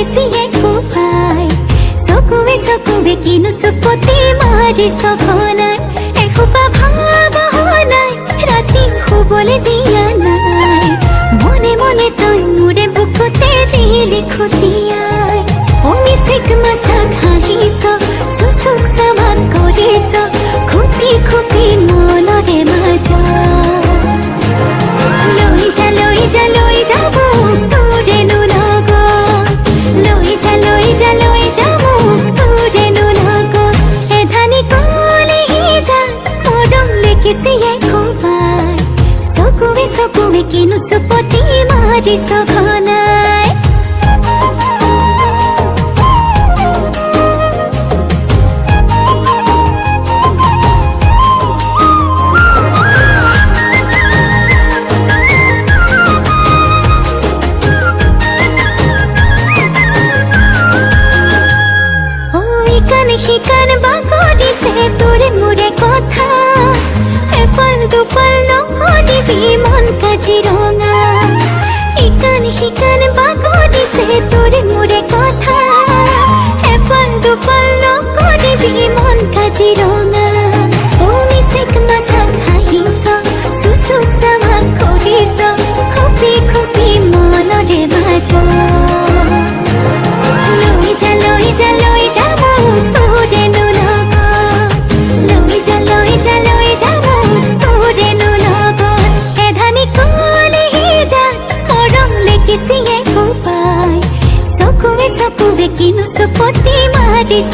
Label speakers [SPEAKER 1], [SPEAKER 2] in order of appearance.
[SPEAKER 1] লেকেছিয়ে কোবাই। চকুৱে চকুৱে কিনো চুপতি মাৰিছ ঘনাই, এসোপা ভাব নাই, ৰাতি শুবলৈ দিয়া নাই। মনে মনে তই মোৰে বুকুতে দিলি খুটিয়াই। অ মিচিক মাচাক হাঁহিছ, চুচুক চামাক কৰিছ, খুপি খুপি মনৰে মাজত। লৈ যা, লৈ যা, লৈ যা মোক তোৰেনো লগত। লৈ যা, লৈ যা, লৈ যা মোক তোৰেনো লগত। এধানি কলেহি যা, মৰম লেখিছিয়ে কোবাই। চকুৱে চকুৱে কিনো চুপতি মাৰিছ ঘনাই। ঐ কাণ সিকাণ বাগৰিছে তোৰে মোৰে কথা, এফাল দুফাল নকৰিবি মন কাজিৰঙা। ইকাণ সিকাণ বাগৰিছে তোৰে মোৰে কথা, এফাল দুফাল নকৰিবি মন কাজিৰঙা। অ মিচিক মাচাক হাঁহিছ, চুচুক চামাক কৰিছ, খুপি খুপি মনৰে মাজত। লৈ যা, লৈ যা, লৈ যা মোক তোৰেনো লগত। লৈ যা, লৈ যা, লৈ যা মোক তোৰেনো লগত। এধানি কলেহি যা, মৰম লেখিছিয়ে কোবাই। চকুৱে চকুৱে কিনো চুপতি মাৰিছ।